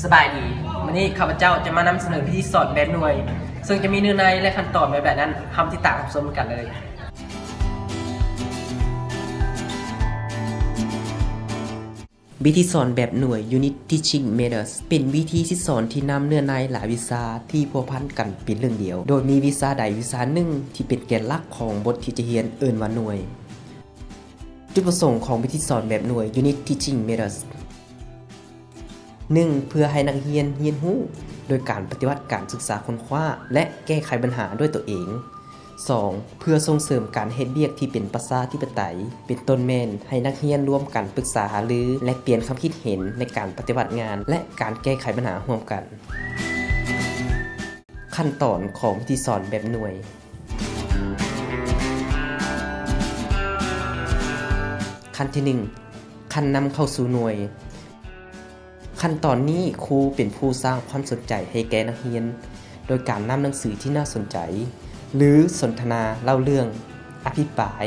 ສະບາຍດີ, ມື້ນີ້ຂ້າພະເຈົ້າຈະມານຳສະເໜີວິທີສອນແບບໜ່ວຍ, ເຊິ່ງຈະມີເນື້ອໃນ ແລະ ຂັ້ນຕອນແບບໃດນັ້ນ, ເຮົາມາຕິດຕາມຮັບຊົມກັນເລີຍ. ວິທີສອນແບບໜ່ວຍ Unit Teaching Methods ເປັນວິທີທີ່ສອນທີ່ນຳເນື້ອໃນຫຼາຍວິຊາທີ່ພົວພັນກັນເປັນເລື່ອງດຽວ, ໂດຍມີວິຊາໃດວິຊາໜຶ່ງທີ່ເປັນແກນຫຼັກຂອງບົດທີ່ຈະຮຽນເອີ້ນວ່າໜ່ວຍ. ຈຸດປະສົງຂອງວິທີສອນແບບໜ່ວຍ Unit Teaching Methods ໜຶ່ງ ເພື່ອໃຫ້ນັກຮຽນຮຽນຮູ້ໂດຍການປະຕິບັດການສຶກສາຄົ້ນຄວ້າ ແລະ ແກ້ໄຂບັນຫາດ້ວຍຕົວເອງ. ສອງ ເພື່ອສົ່ງເສີມການເຮັດວຽກທີ່ເປັນປະຊາທິປະໄຕ, ເປັນຕົ້ນແມ່ນໃຫ້ນັກຮຽນລວມກັນປຶກສາຫາລື, ແລກປ່ຽນຄວາມຄິດເຫັນໃນການປະຕິບັດງານ ແລະ ການແກ້ໄຂບັນຫາຮ່ວມກັນ. ຂັ້ນຕອນຂອງວິທີສອນແບບໜ່ວຍ. ຂັ້ນທີໜຶ່ງ ຂັ້ນນຳເຂົ້າສູ່ໜ່ວຍ. ຂັ້ນຕອນນີ້ ຄູເປັນຜູ້ສ້າງຄວາມສົນໃຈໃຫ້ແກ່ນັກຮຽນ ໂດຍການນຳໜັງສືທີ່ໜ້າສົນໃຈ ຫຼື ສົນທະນາເລົ່າເລື່ອງ, ອະພິປາຍ,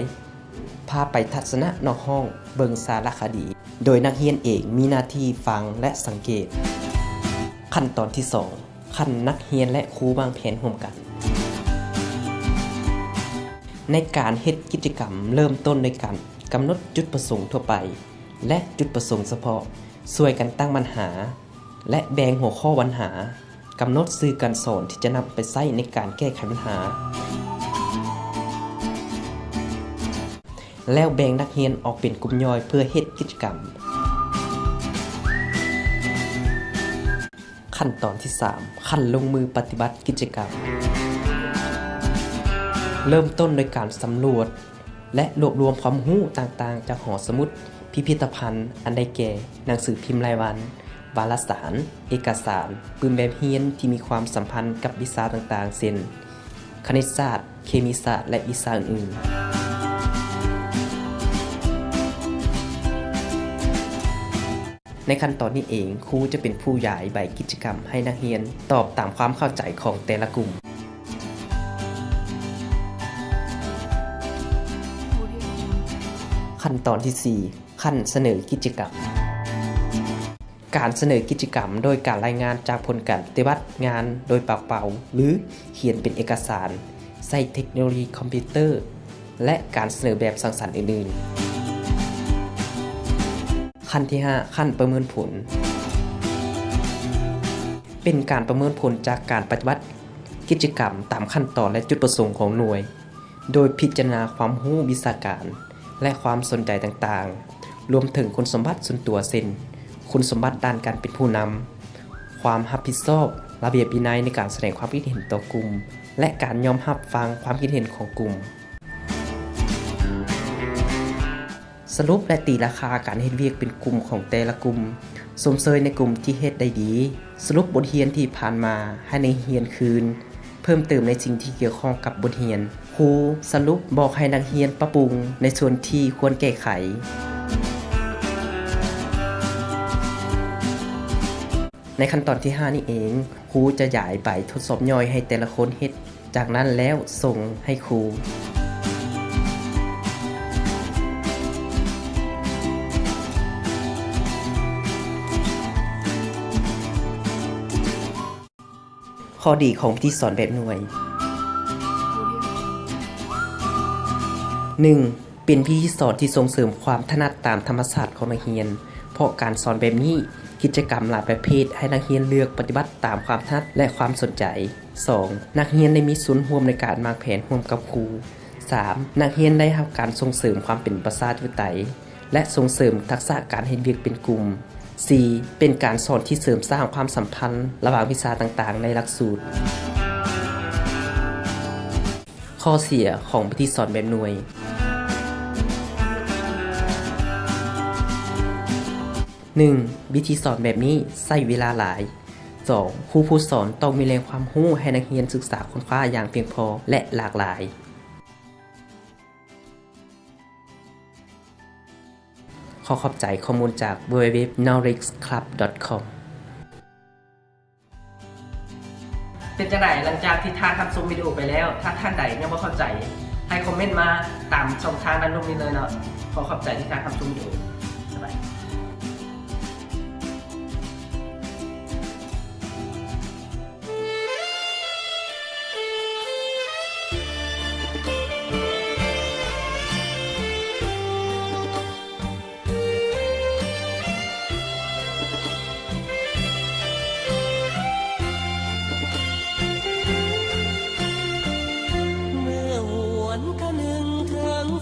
ພາໄປທັດສະນະນອກຫ້ອງ, ເບິ່ງສາລະຄະດີ, ໂດຍນັກຮຽນເອງມີໜ້າທີ່ຟັງ ແລະ ສັງເກດ. ຂັ້ນຕອນທີສອງ ຂັ້ນນັກຮຽນ ແລະ ຄູວາງແຜນຮ່ວມກັນ. ໃນການເຮັດກິດຈະກຳ ເລີ່ມຕົ້ນໂດຍການກຳນົດຈຸດປະສົງທົ່ວໄປ ແລະ ຈຸດປະສົງສະເພາະ, ຊ່ວຍກັນຕັ້ງບັນຫາ ແລະ ແບ່ງຫົວຂໍ້ບັນຫາ, ກຳນົດສື່ການສອນທີ່ຈະນຳໄປໃຊ້ໃນການແກ້ໄຂບັນຫາ, ແລ້ວແບ່ງນັກຮຽນອອກເປັນກຸ່ມຍ່ອຍເພື່ອເຮັດກິດຈະກຳ. ຂັ້ນຕອນທີສາມ ຂັ້ນລົງມືປະຕິບັດກິດຈະກຳ. ເລີ່ມຕົ້ນໂດຍການສຳຫຼວດ ແລະ ລວບລວມຄວາມຮູ້ຕ່າງໆ ຈາກຫໍສະໝຸດ, ພິພິທະພັນ ອັນໄດ້ແກ່ ໜັງສືພິມລາຍວັນ, ວາລະສານ, ເອກະສານ, ປຶ້ມແບບຮຽນທີ່ມີຄວາມສຳພັນກັບວິຊາຕ່າງໆ ເຊັ່ນ ຄະນິດສາດ, ເຄມີສາດ ແລະ ວິຊາອື່ນໆ. ໃນຂັ້ນຕອນນີ້ເອງ, ຄູຈະເປັນຜູ້ຢາຍໃບກິດຈະກຳໃຫ້ນັກຮຽນຕອບຕາມຄວາມເຂົ້າໃຈຂອງແຕ່ລະກຸ່ມ. ຂັ້ນຕອນທີສີ່ ຂັ້ນສະເໜີກິດຈະກຳ. ການສະເໜີກິດຈະກຳໂດຍການລາຍງານຈາກຜົນການປະຕິບັດງານໂດຍປາກເປົ່າ ຫຼື ຂຽນເປັນເອກະສານ, ໃຊ້ເທັກໂນໂລຢີຄອມພິວເຕີ ແລະ ການສະເໜີແບບສ້າງສັນອື່ນໆ. ຂັ້ນທີຫ້າ ຂັ້ນປະເມີນຜົນ. ເປັນການປະເມີນຜົນຈາກການປະຕິບັດກິດຈະກຳຕາມຂັ້ນຕອນ ແລະ ຈຸດປະສົງຂອງໜ່ວຍ. ໂດຍພິຈາລະນາຄວາມຮູ້ວິຊາການ ແລະ ຄວາມສົນໃຈຕ່າງໆ, ລວມເຖິງຄຸນສົມບັດສ່ວນຕົວ ເຊັ່ນ ຄຸນສົມບັດດ້ານການເປັນຜູ້ນຳ, ຄວາມຮັບຜິດຊອບ, ລະບຽບວິໄນໃນການສະແດງຄວາມຄິດເຫັນຕໍ່ກຸ່ມ ແລະ ການຍອມຮັບຟັງຄວາມຄິດເຫັນຂອງກຸ່ມ. ສະຫຼຸບ ແລະ ຕີລາຄາການເຮັດວຽກເປັນກຸ່ມຂອງແຕ່ລະກຸ່ມ, ຊົມເຊີຍໃນກຸ່ມທີ່ເຮັດໄດ້ດີ, ສະຫຼຸບບົດຮຽນທີ່ຜ່ານມາໃຫ້ນັກຮຽນຄືນ, ເພີ່ມເຕີມໃນສິ່ງທີ່ກ່ຽວຂ້ອງກັບບົດຮຽນ. ຄູສະຫຼຸບບອກໃຫ້ນັກຮຽນປັບປຸງໃນສ່ວນທີ່ຄວນແກ້ໄຂ. ໃນຂັ້ນຕອນທີຫ້ານີ້ເອງ, ຄູຈະຢາຍໃບທົດສອບຍ່ອຍໃຫ້ແຕ່ລະຄົນເຮັດ, ຈາກນັ້ນແລ້ວສົ່ງໃຫ້ຄູ. ຂໍ້ດີຂອງວິທີສອນແບບໜ່ວຍ. ໜຶ່ງ ເປັນວິທີສອນທີ່ສົ່ງເສີມຄວາມຖະໜັດຕາມທຳມະຊາດຂອງນັກຮຽນ, ເພາະການສອນແບບນີ້, ກິດຈະກຳຫຼາຍປະເພດໃຫ້ນັກຮຽນເລືອກປະຕິບັດຕາມຄວາມຖະໜັດ ແລະ ຄວາມສົນໃຈ. ສອງ ນັກຮຽນໄດ້ມີສ່ວນຮ່ວມໃນການວາງແຜນຮ່ວມກັບຄູ. ສາມ ນັກຮຽນໄດ້ຮັບການສົ່ງເສີມຄວາມເປັນປະຊາທິປະໄຕ ແລະ ສົ່ງເສີມທັກສະການເຮັດວຽກເປັນກຸ່ມ. ສີ່ ເປັນການສອນທີ່ເສີມສ້າງຄວາມສຳພັນລະຫວ່າງວິຊາຕ່າງໆໃນຫຼັກສູດ. ຂໍ້ເສຍຂອງວິທີສອນແບບໜ່ວຍ. ໜຶ່ງ ວິທີສອນແບບນີ້ໃຊ້ເວລາຫຼາຍ. ສອງ ຄູຜູ້ສອນຕ້ອງມີແຫຼ່ງຄວາມຮູ້ໃຫ້ນັກຮຽນສຶກສາຄົ້ນຄວ້າຢ່າງພຽງພໍ ແລະ ຫຼາກຫຼາຍ. ຂໍຂອບໃຈຂໍ້ມູນຈາກ ดับเบิลยู ดับเบิลยู ดับเบิลยู ດອດ knowledge club ດອດ คอม. ເປັນຈັ່ງໃດ ຫຼັງຈາກທີ່ທ່ານຮັບຊົມວິດີໂອໄປແລ້ວ? ຖ້າທ່ານໃດຍັງບໍ່ເຂົ້າໃຈ, ໃຫ້ຄອມເມັນມາຕາມຊ່ອງທາງດ້ານລຸ່ມນີ້ເລີຍເນາະ. ຂໍຂອບໃຈທີ່ທ່ານຮັບຊົມວິດີໂອ. ສະບາຍ.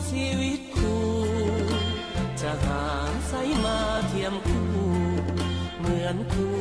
ຊີວິດຄູ່ ຈະຫາໃສມາທຽມຄູ່ ເໝືອນຄູ່